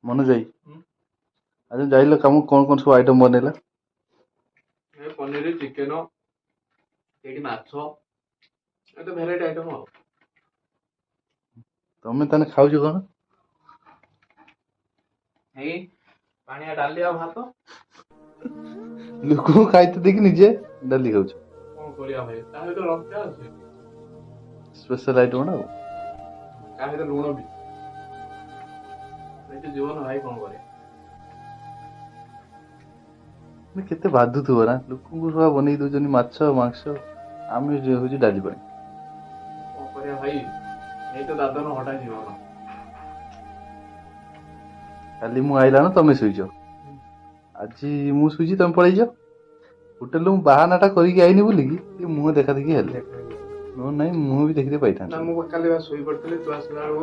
ମନୋଜ ଭାଇ, ଆଜି ଯାଇଲ କାମ, କ'ଣ କ'ଣ ସବୁ ଆଇଟମ୍ ବନେଇଲା? ଏ ପନିର, ଚିକେନ, ଏଇଠି ମାଛ, ଏ ତ ଭେରାଇଟି ଆଇଟମ୍ ଆଉ। ତମେ ତାହେଲେ ଖାଉଛ କ'ଣ? ଏଇ ପାଣିଆ ଡାଲି ଆଉ ଭାତ। ଲୋକଙ୍କୁ ଖାଇତେ ଦେଇକି ନିଜେ ଡାଲି ଖାଉଛ? କଣ କରିବା ଭାଇ, ତା ସହିତ ଲଙ୍କା ଅଛି। ସ୍ପେଶାଲ ଆଇଟମ୍ ନା ଆଉ। ତା ସହିତ ଲୁଣ ବି। ଏଇ ତ ଜୀବନ ଭାଇ, କଣ କରିବା? ମାନେ କେତେ ବାଧୁଥିବ ନା, ଲୋକଙ୍କୁ ସବୁ ବନେଇ ଦଉଛନ୍ତି ମାଛ ମାଂସ, ଆମେ ହଉଛି ଡାଲି ପାଣି। କଣ କରିବା ଭାଇ, ଏଇ ତ ଦାଦନ ହଟା ଜୀବନ। କାଲି ମୁଁ ଆଇଲା ନା ତମେ ଶୋଇଛ, ଆଜି ମୁଁ ଶୋଇଛି, ତମେ ପଳେଇଛ ହୋଟେଲରୁ। ମୁଁ ବାହାନାଟା କରିକି ଆଇନି ବୋଲିକି ଟିକେ ମୁହଁ ଦେଖା ଦେଖି ହେଲେ, ନହେଲେ ନାଇଁ, ମୁହଁ ବି ଦେଖିତେ ନା ପାଇଥାନ୍ତି। ମୁଁ କାଲି ବା ଶୋଇ ପଡିଥିଲି ତୁ ଆସିଲା ବେଳକୁ।